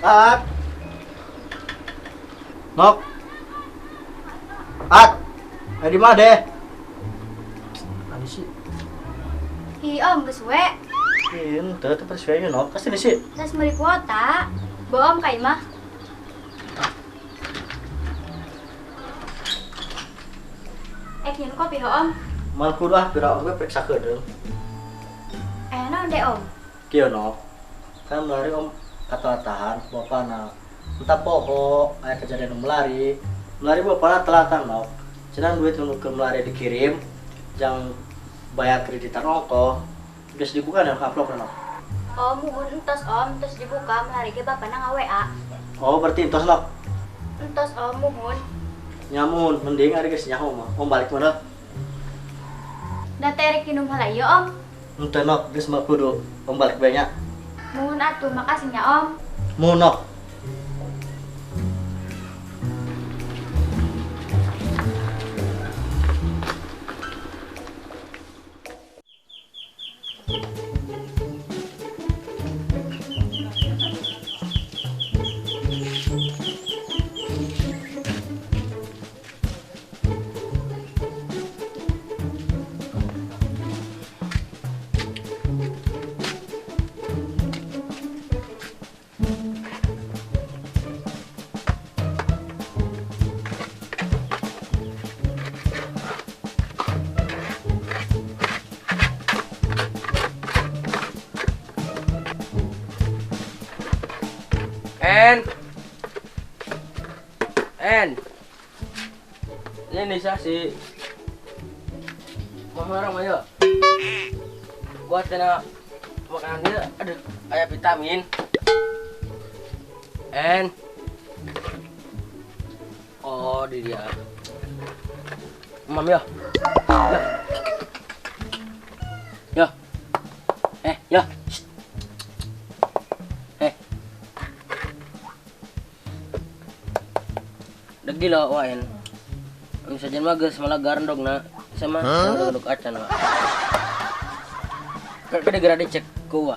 At. Nok. At. Di mana deh? Mana sih? Hi om, geus we. Ih, henteu teu percaya nok. Kasih sih. Geus meuli kuota. Bohong ka imah. Nyen kopi ho om. Mal kudu ah pira oge periksa kedeung. Naon deh om? Kieu nok. Kan melari om katelatahan bapana. Entah poho aya kejadian melari. Melari bapana telatan nok. Cenah duit nu ke melari dikirim jang bayar kreditan ongkoh. Geus dibuka dan amplop nok. Oh, muhun entos om, terus dibuka melari ge bapana nga-WA. Oh, berarti entos nok. Entos om, muhun. Nyamun, mending ari geus nyaho mah. Om balik mana? Da teh rek minum heula ieu om. Henteu nok, geus mah kudu om balik bae nya. Muhun atuh, makasih nya om. Muhun nok. En. En. Ini Nisa si Mama orang ayo. Buat kena makanan dia, aduh, kayak vitamin. En. Oh, di dia. Mam ya. Ya. Ya. Ya. Degil lah waen. Misalnya mah geus malah garendog na sama garendog acan na. Kada geura dicek ku wa.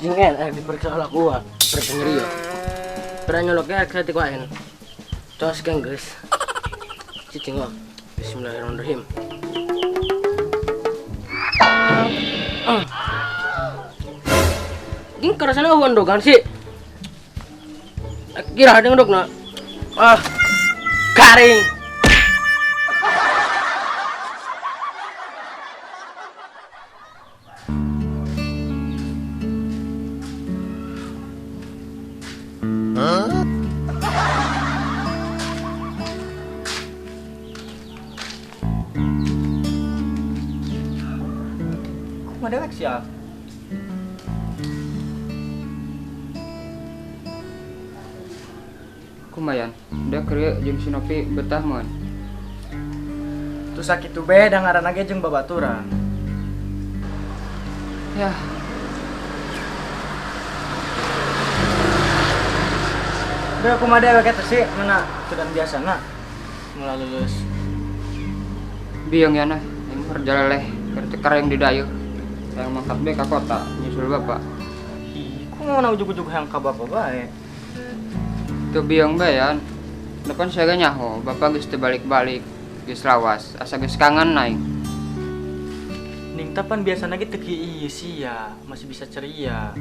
Jingen diperiksa lah gua, periksa ngeri ya. Pernah nyoloknya saya tikuain. Cos geng guys. Cicing kok. Bismillahirrahmanirrahim. Ging kerasana undogan sih. Kira ada ngedok nak. Ah, garing. Kumaha dewek sia? Kumayan, da keur jeung si Nopi betah mun. Tuh sakitu be da ngaranna ge jeung babaturan. Yah. Udah kumaha dewek eta sih mana sudah biasana mulai lulus. Biang ya nah, yang kerja leh, kerja yang di dayu. Yang mangkat be ka kota nyusul bapak. Ih, kok mau ujug-ujug hayang ka bapak bae? Teu biang bae yan. Depan saya nyaho, bapak geus teu balik-balik, geus lawas, asa geus kangen naing. Ning tapan biasana ge teu kieu sia, masih bisa ceria.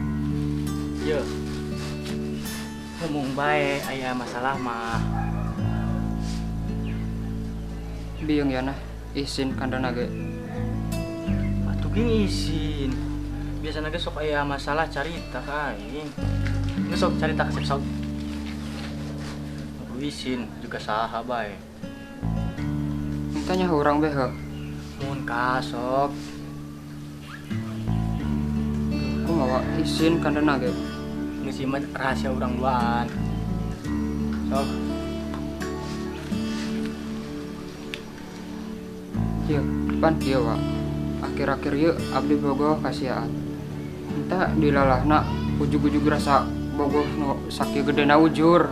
Ye. Ngomong bae aya masalah mah. Biang ya nah, isin kandana ge. Atuh ging isin. Biasana ge sok aya masalah carita ka aing. Geus sok carita kasep sok. Aku isin juga saha bae. Tanya urang bae heuh. Mun ka sok. Kumaha isin kandena ge. Geus ieu mah rahasia urang duaan. Sok. Ieu, pan kieu wa. Akhir-akhir ieu abdi bogoh ka si Aat. Entah dilalahna ujug-ujug rasa bogoh nu sakieu gedena ujur.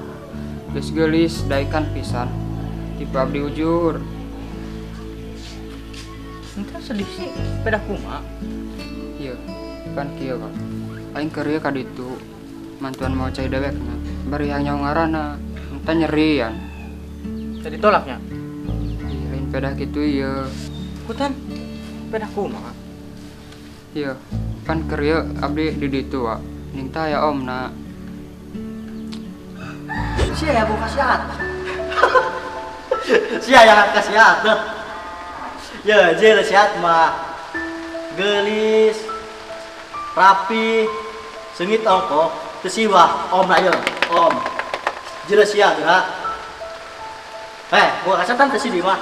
Geus geulis daikan pisan. Tipe abdi ujur. Entah sedih sih, pedah kumaha. Ieu, pan kieu wa. Aing keur ieu ka ditu. Mantuan mau cai dewekna. Bari hayang nyaho ngaranna. Entah nyerian. Tadi tolaknya. Ih, lain pedah kitu ieu. Kutan, pedah kumaha. Ieu, pan keur ieu abdi di ditu wa. Ning tah aya omna. Sia ya buka siat. Sia yang kasih siat. Ya, je siat mah. Gelis, rapi, sengit ongko, tesiwah, om na ye, om. Jelas sia geura. Eh, gua kasih tan tesi di mah.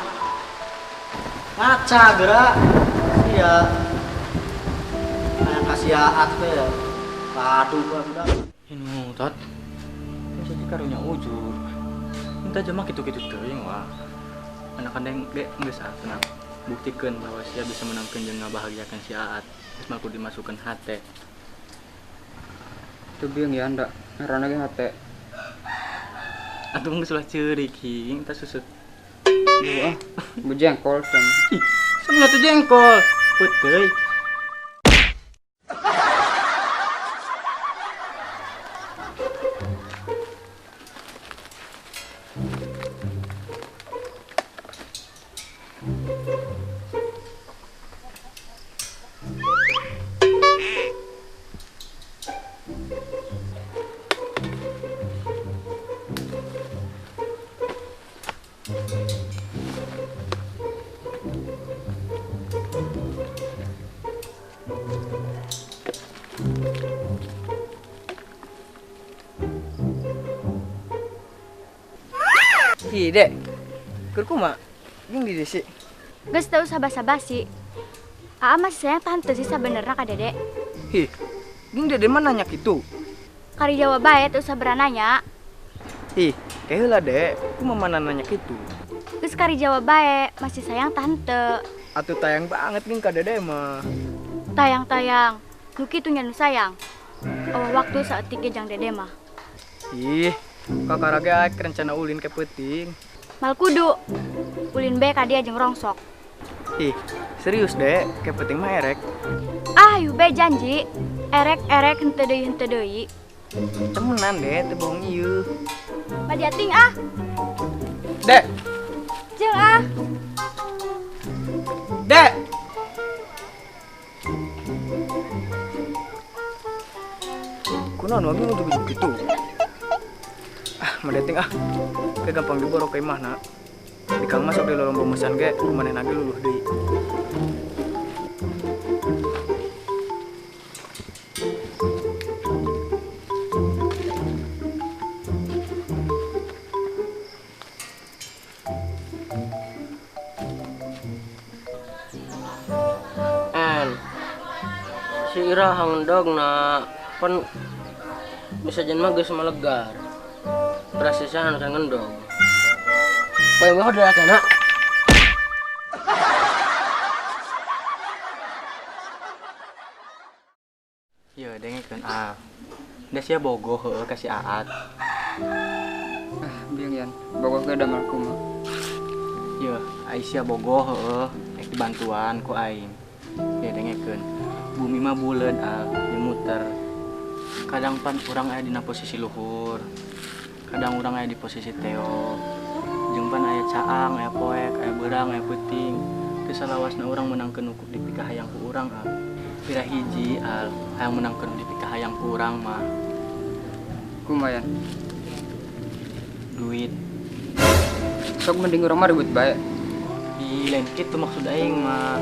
Ngaca geura. Sia. Kayak kasih aat teh. Aduh, gua udah. Inu, tot. Jadi karunya ujur. Entah jema kitu-kitu teuing wah. Anak kandeng ge geus ah tenang. Buktikeun bahwa sia bisa menangkeun jeung ngabahagiakeun si Aat. Geus mah kudu dimasukkeun hate. Teu biung ya anda, ngaranna ge hate. Atuh geus ulah ceurik hing, tah susut. Duh ah, bejengkol teh. Ih, samnya tuh jengkol. Peuteui. Hi, Dek. Keur kumaha? Jeung di desi. Geus teu usah basa-basi. Aa masih sayang tahan teu sih sabenerna ka Dede. Hi, jeung Dede mah nanya kitu. Kari jawab bae teu usah berananya. Ih, keheula Dek, kumaha mana nanya kitu? Geus kari jawab bae, masih sayang tahan teu. Atuh tayang banget jeung ka Dede mah. Tayang-tayang, nu kitu nya nu sayang. Oh, waktu saeutik ge jang Dede mah. Ih, kakara ge aek rencana ulin ke peuting. Mal kudu. Ulin bae ka dia jeung rongsok. Ih, serius Dek, ke peuting mah erek. Ah, yuk bae janji. Erek-erek henteu deui henteu deui. Temenan Dek, teu bohong ieu. Madiating ah. Dek. Jeung ah. Dek. Kunaon wagi ujug-ujug kitu? Ah, madiating ah. Ke gampang diborok ka imahna. Di kang masuk di lorong pemesan ge, kumanehna ge luluh deui. En, si Ira hangdog na pan bisa jen mah geus malegar. Prasisa anu ngendog. Bae mah udah kana. Ieu dengekeun ah. Da sia bogoh heueuh ka si Aat. Ah, biung yan, bogoh ge damel kumaha. Ieu, ai sia bogoh heueuh, ek dibantuan ku aing. Ieu dengekeun. Bumi mah buleud ah, jeung muter. Kadang pan urang aya dina posisi luhur. Kadang urang aya di posisi teo. Jeung pan aya caang, aya poek, aya beurang, aya peuting. Teu salawasna urang meunangkeun nu dipikahayang ku urang ah. Pira hiji al hayang meunangkeun dipikahayang ku urang mah. Kumaha yan? Duit. Sok mending urang mah ribut bae. Ih, lain kitu maksud aing mah.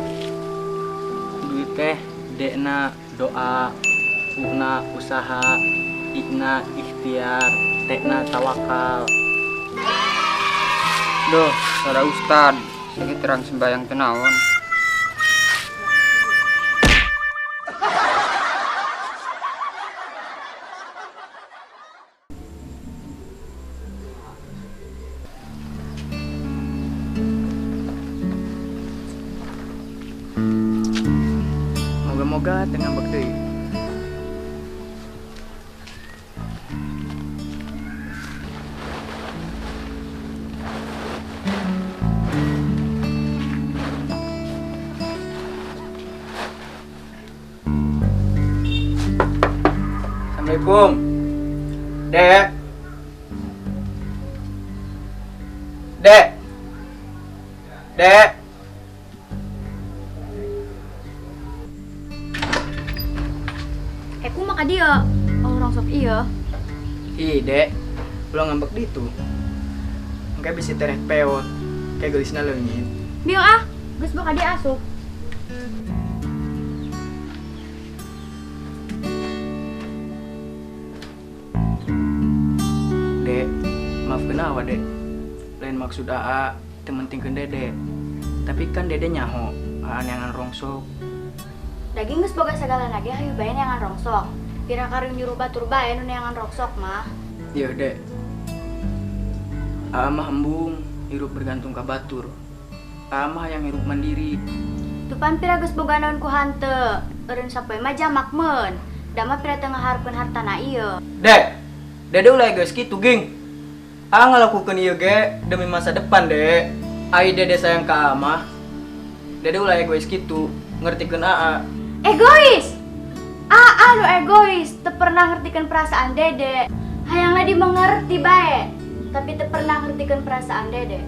Duit teh D-na doa, U-na usaha, I-na ikhtiar, T-na tawakal. Duh, sada ustad, sakit terang sembayang tenaon. Semoga teu ngambek deui. Assalamualaikum. Dek. Dek. Dek. Kumaha dia? Oh, rongsok iya. Ih, Dek. Ulah ngambek ditu. Engke bisi tereh peot. Kayak geulisna leungit. Bieu ah, geus boga dia asup. Dek, maafkeun awa, Dek. Lain maksud AA teu mentingkeun Dede. Tapi kan Dede nyaho, AA neangan rongsok. Daging geus boga sagalana ge hayu bae neangan rongsok. Pira karing nyuruh batur bae nu neangan rongsok mah. Iya, Dek. AA mah embung, hirup bergantung ka batur. AA mah yang hirup mandiri. Tupan pira geus boga naon ku hanteu. Eureun sapoe mah jamak meun. Da mah pira teu ngahareupeun hartana ieu. Dek, Dede ulah geus kitu, ging. AA ngalakukeun ieu ge demi masa depan, Dek. Ai Dede sayang ka AA mah. Dede ulah egois kitu, ngertikeun AA. Egois. AA nu egois, teu pernah ngertikeun perasaan Dede. Hayangna dimengerti bae, tapi teu pernah ngertikeun perasaan Dede.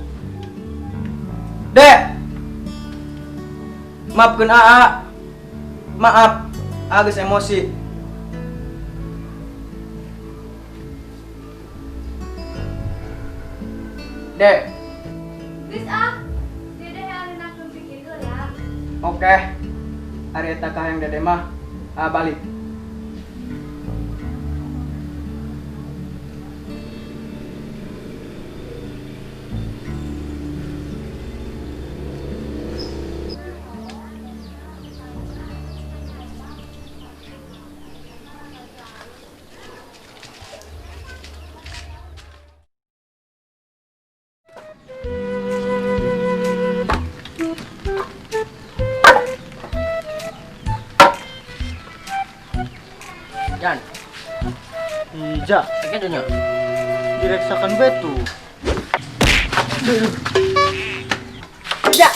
Dek. Maafkeun AA. Maaf, AA geus emosi. Dek. Geus ah, Dede hayang nangkeun pikir heula. Oke. Ari eta kahayang Dede mah, AA balik. Jan. Ija, kayaknya dunia. Direksakan betu. Ija.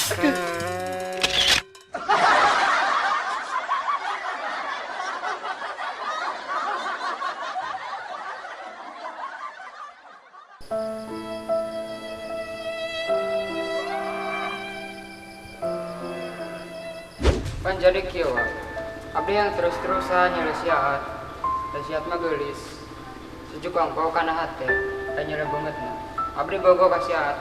Pan jadi kieu, abdi yang terus-terusan nyelesiat. Lesiat mah geulis. Sejuk angkau kana hate, dan nyele banget mah. Abdi bogo ka siat.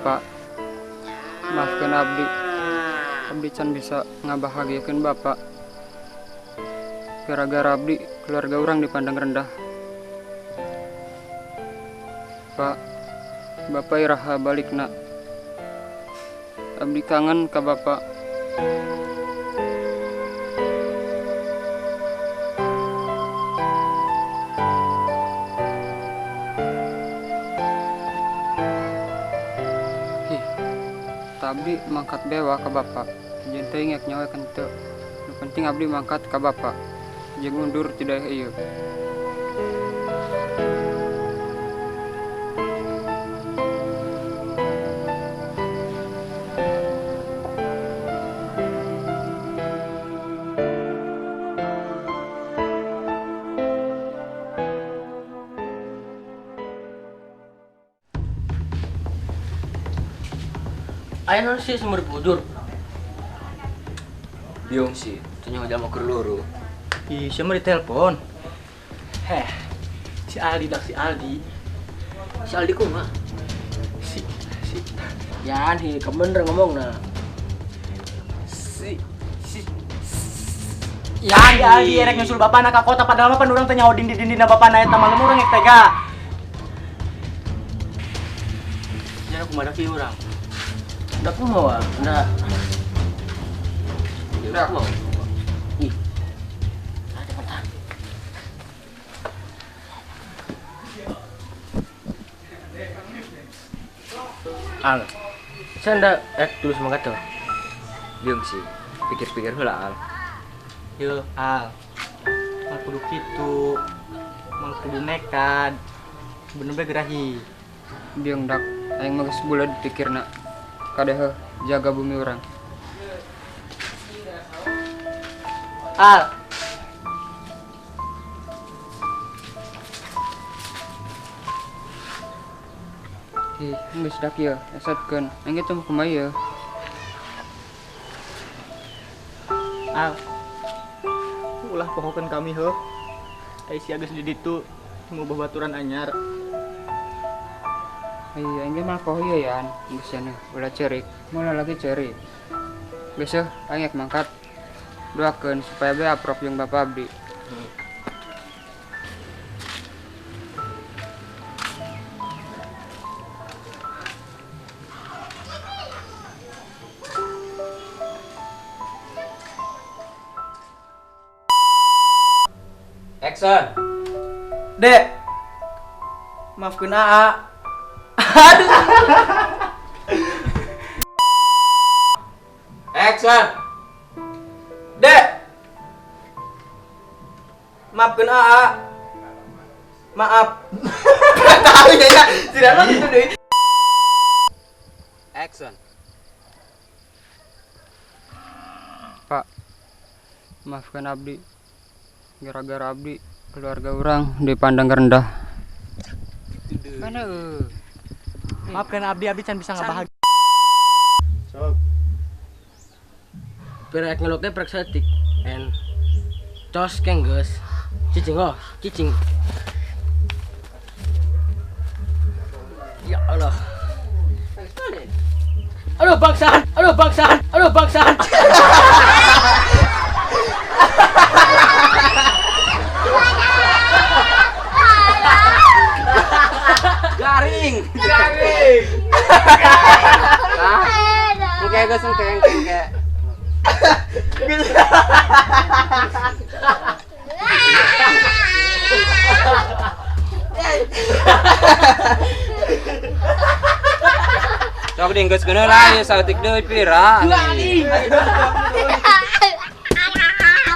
Pak, maafkan abdi. Abdi can bisa ngabahagiakeun bapak. Gara-gara abdi, keluarga orang dipandang rendah. Pak, bapak iraha balikna. Abdi kangen ka bapak. Ih, abdi mangkat bewa ka bapak. Jeung teuing ek nyawa henteu. Nu penting abdi mangkat ka bapak. Jeung mundur tidak ieu. Aya naon sih sumur bujur? Biung sih, teu nyaho jalma keur loro. Ih, sia mah ditelepon. Heh. Si Aldi dak si Aldi. Si Aldi kumaha? Si si Yan, hi kebener ngomongna. Si si Yan, si Aldi erek nyusul bapana ka kota padahal mah pan urang teh nyaho dindi-dindina bapana eta malem urang ek tega. Jangan kumaha dak ieu urang. Udah aku mau ah, udah. Udah aku mau. Ih, ah, cepetan. Al. Saya ndak tulus mangkat tuh. Biung sih, pikir-pikir heula Al. Yo Al. Mal kudu kitu. Mal kudu nekat. Bener bae gerahi. Biung dak, aing mah geus buleud pikirna. Kadeh jaga bumi urang. Al. Ih, geus dak ieu, esatkeun. Aing ge teu kumaha ieu. Al. Ulah pohokeun kami heuh. Ai sia geus di ditu ngubah baturan anyar. Iya, aing ge mah poho ieu yan. Geus cenah, ulah ceurik. Moal lagi ceurik. Geus heuh, aing ek mangkat. Doakeun supaya be aprop jeung Bapak abdi. Action. Dek. Maafkeun Aa. Aduh. Action. Dek. Maafkeun Aa. Maaf. Tahu ya, tidak mah gitu deh. Action. Pak, maafkan abdi. Gara-gara abdi keluarga orang dipandang rendah. Mana Maafkan abdi, abdi can bisa ngabahagia. Sok. Perek ngeloknya perek setik. En. Tos kenggeus. Cicing oh, cicing. Ya Allah. Aduh bangsaan, aduh bangsaan, aduh bangsaan. Garing. Garing. Engke geus engke engke engke. Sok ding geus geuneuh lah ieu saeutik deui pira. Garing.